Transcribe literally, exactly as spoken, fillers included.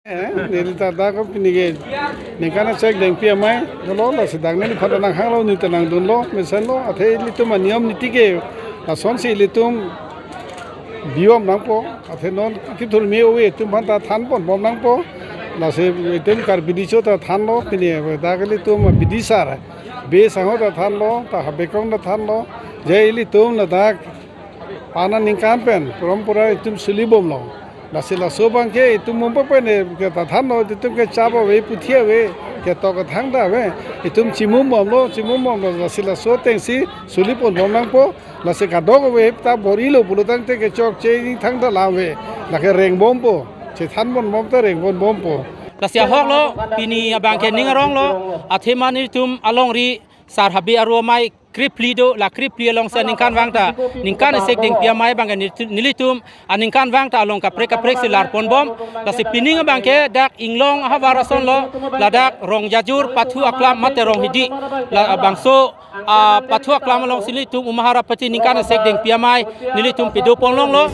Eh, neli ta dak pini ke ningkan asek dengpi amei dolo, lasi dak neliphan ta nanghanglo, neli ta nangdunlo, mesenlo, athe ilitum aniyom niti ke lasonsi ilitum bibom nangpo, athe non kethur me ove itum aphan ta thanponbom nangpo, lasi itum Karbi Riso ta thanlo, pini dak ilitum bidisar, be sangho ta thanlo, ta habekong ta thanlo, je ilitum ladak pana ningkan pen, porompora itum sulibomlo. Lasi laso abangke itum mumpa pen ke ta thanlo, itum ke chap ave, puthi ave, ketok kethang ta ave. Itum chimumbomlo, chimumbomlo, lasi laso atengsi suliponbom nangpo, lasi kadokave ta bor-ilo pulo tangte kechokche ingthang ta lam ave. Lake rengbompo, chethanponbom ta rengbompo. Lasi ahoklo, pini abangke ning aronglo, athema nelitum alongri sar habe aru amei krephli do, la krephli alongsi aningkanvang ta, ningkan asek dengpi amei abangke nelitu-, nelitum aningkanvang ta along kaprek kaprek si larponbom. Lasi pining abangke dak Inglong ahavar asonlo, ladak Rongjajur Pathu Aklam mate Ronghidi, labangso, ah, Pathu Aklam alongsi nelitum Umahar Apati ningkan asek dengpi amei nelitum padoponlonglo.